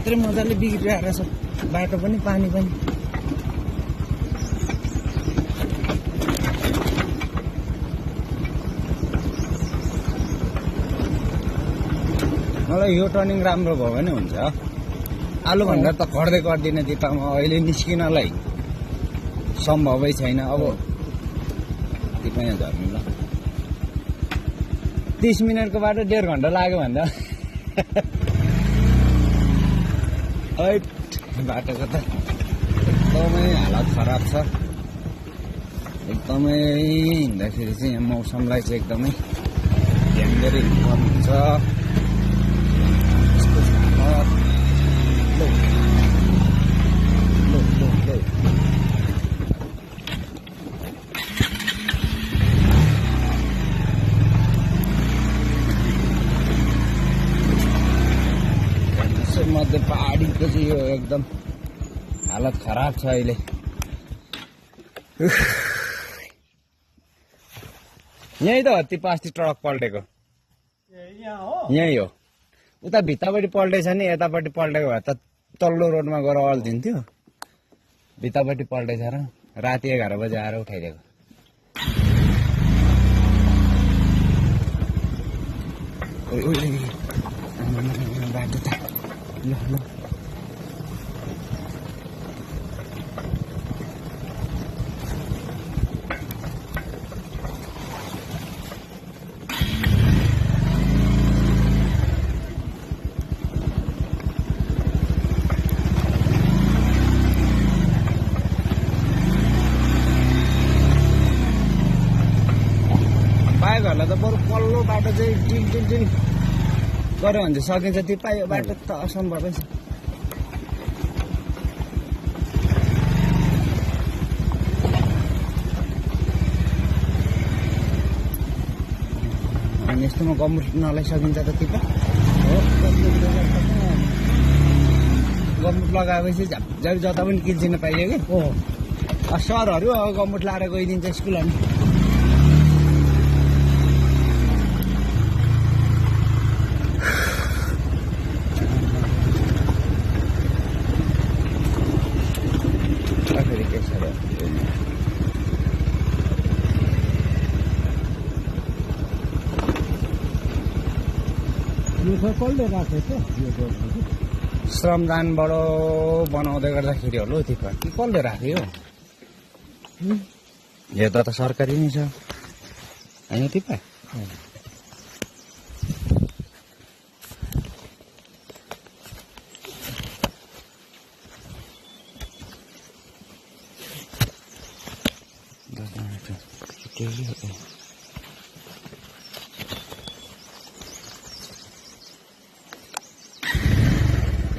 मात्रै मजाले बिग्रिरहेको छ बाटो पनि पानी पनि मलाई यो टर्निङ राम्रो भयो भने हुन्छ आलु भन्दा त खड्दै गर्दिन दिपामा अहिले निस्किनलाई सम्भवै छैन अब दिपा यहाँ झर्नु ल 30 मिनटको बाटो 1.5 घन्टा लाग्यो भन्दा बाटोको त एकदमै हालत खराब छ एकदमै हिँड्दाखेरि चाहिँ यहाँ मौसमलाई चाहिँ एकदमै ध्यान दिएर हिँड्नुपर्छ मध्य पहाडीको चाहिँ यो एकदम हालत खराब छ अहिले यही त हो ती अस्ति ट्रक पल्टेको यही हो उता भित्तापट्टि पल्टेछ नि यतापट्टि पल्टेको भए त तल्लो रोडमा गएर अल्झिन्थ्यो भित्तापट्टि पल्टेछ र राति 11 बजे आएर उठाइदिएको बाटो त ल बाइकहरूलाई त बरु पल्लो बाटो चाहिँ टिल गऱ्यो भने चाहिँ सकिन्छ त्यो पायो बाटो त असम्भवै छ अनि यस्तोमा गम्मुट नलाई सकिन्छ त त्यो हो गम्मुट लगाएपछि झ्याप जता पनि किल्चिन पाइयो कि हो सरहरू गम्मुट लाएर गइदिन्छ स्कुल अनि श्रमदानबाट बनाउँदै गर्दाखेरि होला हौ तिपा कि कसले राख्यो हेर्दा त सरकारी नै छ होइन तिपा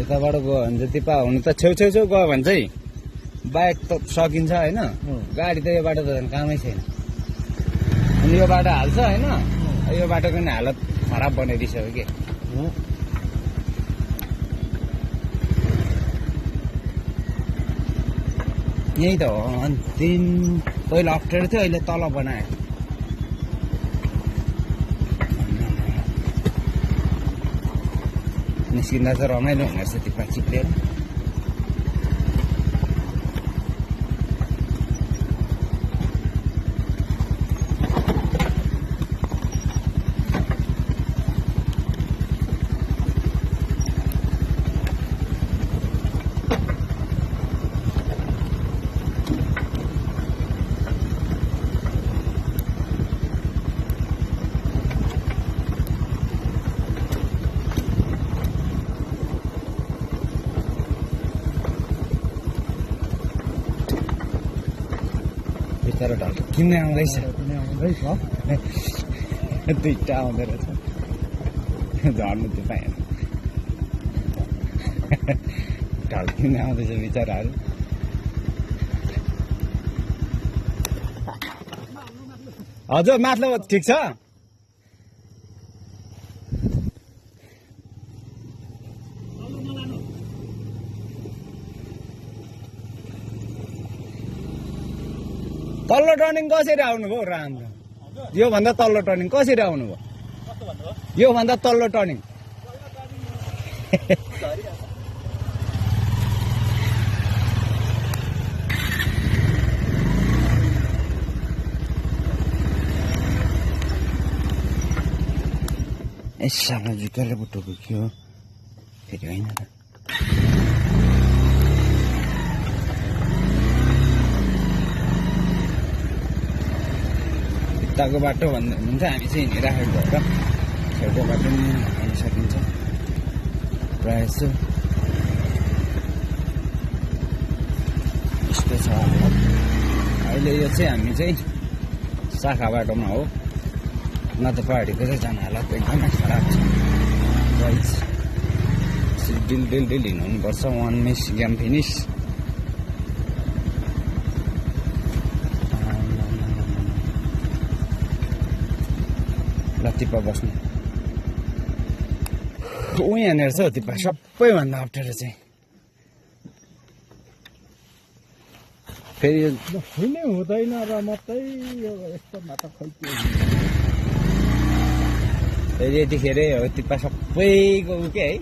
यताबाट गयो भने चाहिँ तिपा हुनु त छेउ गयो भने चाहिँ बाइक त सकिन्छ होइन गाडी त यो बाटो त झन् कामै छैन अनि यो बाटो हाल्छ होइन यो बाटोको नि हालत खराब बनाइदिइसक्यो कि यही त हो अन्तिम पहिला अप्ठ्यारो थियो अहिले तल बनायो निस्किँदा चाहिँ रमाइलो हुने रहेछ तिपा चिप्लेर तर ढल्क किन्ने आउँदैछ दुईटा आउँदो रहेछ झर्नु त्यो पाएन ढल्किने आउँदैछ बिचराहरू हजुर माथि ठिक छ तल्लो टर्निङ कसरी आउनुभयो राम्रो योभन्दा तल्लो टर्निङ कसरी आउनुभयो योभन्दा तल्लो टर्निङ सानो जुत्ताले बुटोको के हो फेरि होइन त भित्ताको बाटो भन्दा हुन्छ हामी चाहिँ हिँडिराखेको भएर छेउको बाटो पनि हिँड्न सकिन्छ प्रायः जस्तो यस्तो छ अहिले यो चाहिँ हामी चाहिँ शाखा बाटोमा हो न त पहाडीको चाहिँ जान हालत एकदमै खराब छ गाइस डिल डिल डिल हिँड्नुपर्छ 1 मिस गेम फिनिस ल टिप्पा बस्नु यहाँनिर छ टिप्पा सबैभन्दा अप्ठ्यारो चाहिँ फेरि हुने हुँदैन र मात्रै यो यस्तो मात्र खल्कियो फेरि यतिखेर हो टिप्पा सबैको के है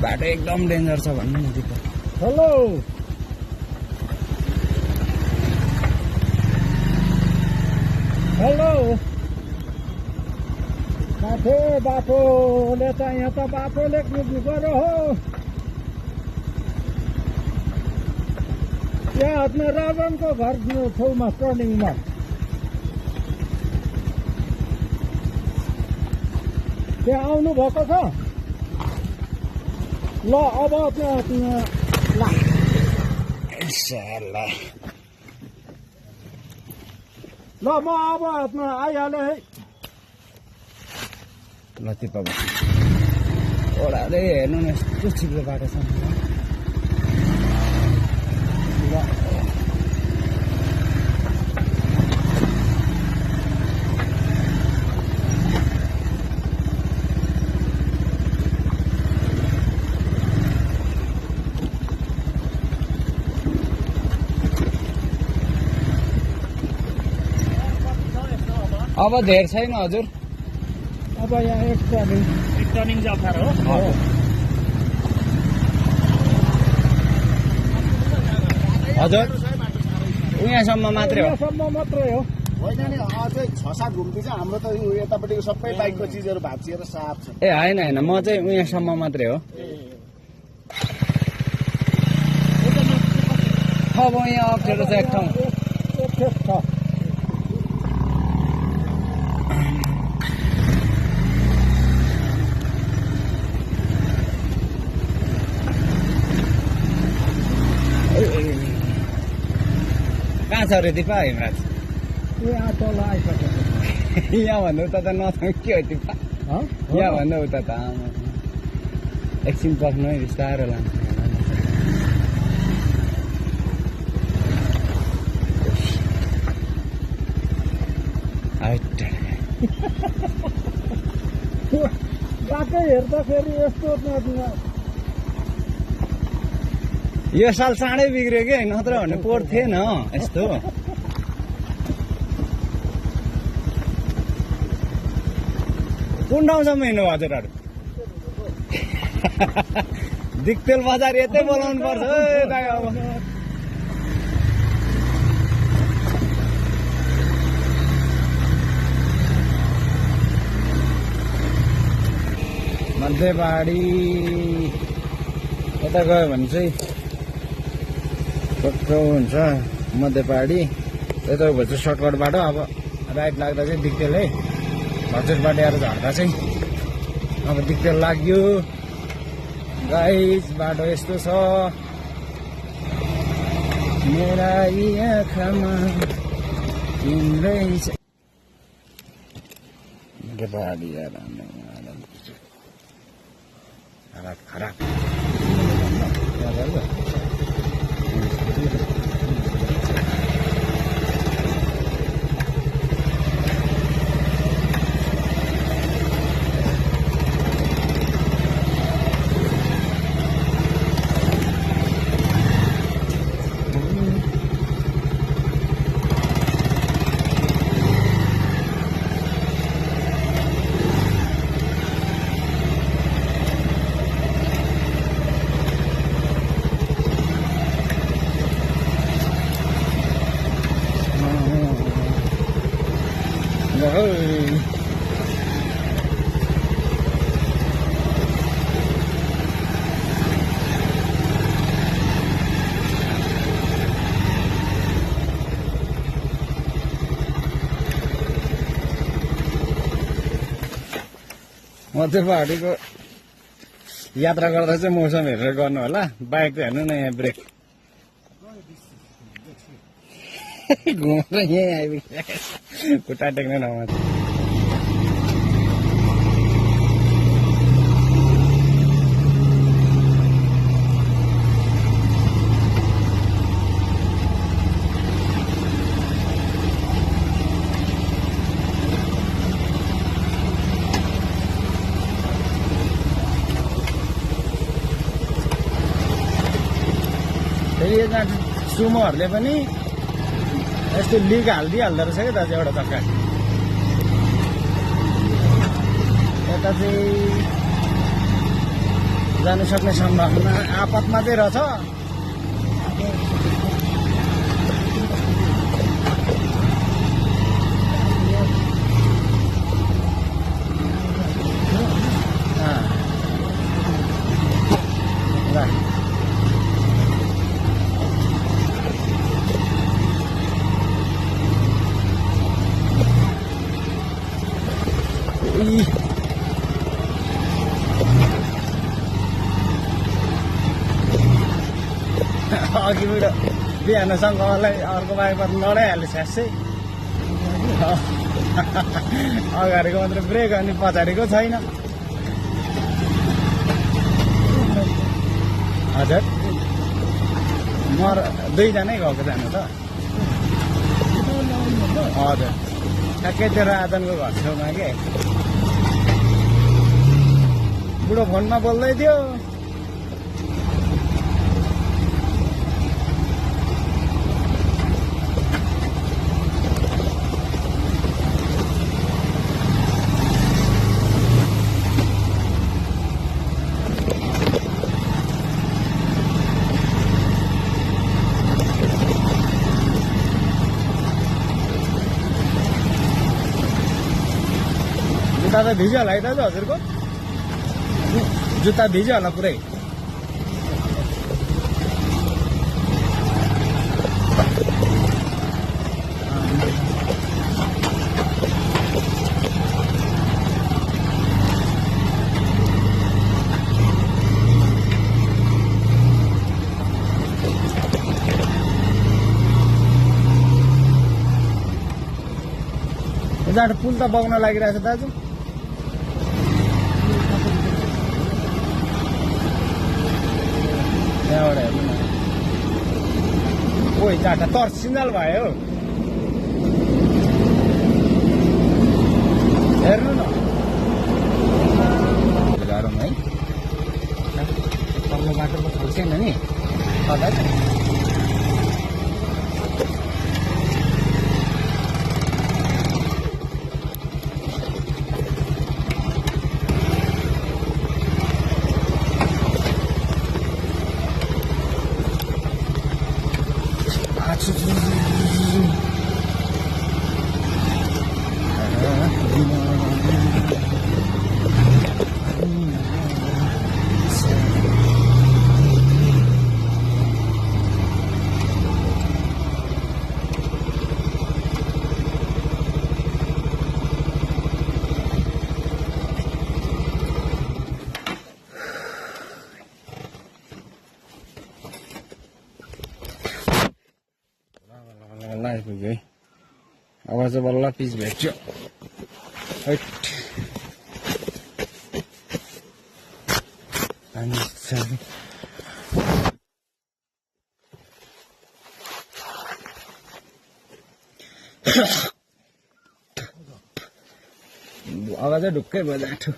बाटो एकदम डेन्जर छ भन्नु न दिपा हेलो हेलो माथि बाटोले त यहाँ त बाटोले कुद्नु पर्यो हो त्यहाँ आफ्नो रावणको घर छेउमा टर्निङमा त्यहाँ आउनु भएको छ ल अब ल म अब आइहालेँ है ल टिप्पा बस्नु ओडाले हेर्नु न यस्तो चिप्लो बाटो छ अब धेर छैन हजुर अब यहाँ एक टर्निङ चाहिँ अप्ठ्यारो हो हजुर उहाँसम्म मात्रै हो यहाँसम्म मात्रै हो होइन नि अझै 6-7 घुम्ती चाहिँ हाम्रो त यतापट्टिको सबै बाइकको चिजहरू भाँचिएर साफ छ ए होइन होइन म चाहिँ उहाँसम्म मात्रै हो अब यहाँ अप्ठ्यारो छ एक ठाउँ एक खेप छ कहाँ छ अरे दिपा हिमराज यहाँ तल आइसकेको यहाँभन्दा उता त नथाउँ के हो दिपा यहाँभन्दा उता त एकछिन बस्नु है बिस्तारो लान्छ बाटो हेर्दाखेरि यस्तो यो साल चाँडै बिग्रियो कि नत्र भने पोहोर थिएन यस्तो कुन ठाउँसम्म हिँड्नु हजुरहरू दिक्तेल बजार यतै बोलाउनु पर्छ अब मध्य पहाडी यता गयो भने चाहिँ टक्क हुन्छ मध्य पहाडी यता भन्छ सर्टकट बाटो अब राइट लाग्दा चाहिँ दिक्तेल है हजुरबाट आएर झर्दा चाहिँ अब दिक्तेल लाग्यो गाइस बाटो यस्तो छ मेरा यी आँखामा तिम्रै मध्य पहाडी हालत खराब मध्य पहाडीको यात्रा गर्दा चाहिँ मौसम हेरेर गर्नु होला बाइक त हेर्नु न यहाँ ब्रेक घुमेर यहीँ आइपुग्यो खुट्टा टेक्ने ठाउँमा फेरि यहाँ सुमोहरूले पनि यस्तो लिक हालिदिइहाल्दो रहेछ क्या दाजु एउटा चक्का यता चाहिँ जानु सक्ने सम्भावना आपतमा चाहिँ रहेछ अघिबाट बिहानसँग मलाई अर्को बाइकमा लडाइहाल्यो छ्यासै अगाडिको मात्र ब्रेक अनि पछाडिको छैन हजुर म दुईजनै गएको जानु त हजुर ठ्याक्कै त्यो राजनको घर छेउमा के बुढो फोनमा बोल्दै थियो जुत्ता त भिज्यो होला है दाजु हजुरको जुत्ता भिज्यो होला पुरै जहाँ पुल त बग्न लागिरहेछ दाजु त्यहाँबाट हेर्नु न ओइ चाटा तर्सिन्जाल भयो हेर्नु न गाह्रो है तल्लो बाटोको छेउछेउमा नि कता आइपुग्यो है अब चाहिँ बल्ल पिच भेट्यो अब चाहिँ ढुक्कै भयो जाठो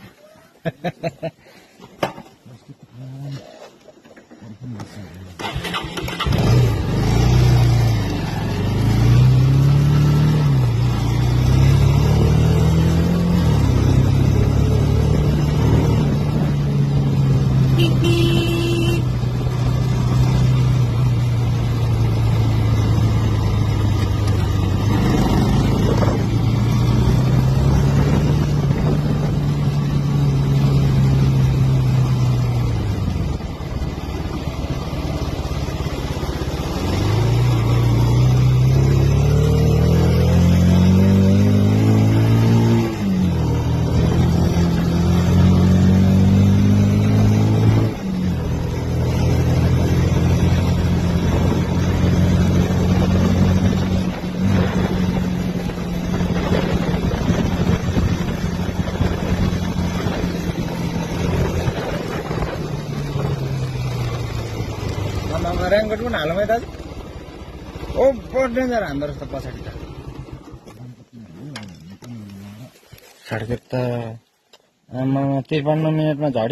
आमा रेनकोट पनि हालौँ है दाजु ओभर डेन्जर हान्दो रहेछ पछाडि त सड्क त आमा 53 मिनटमा झडी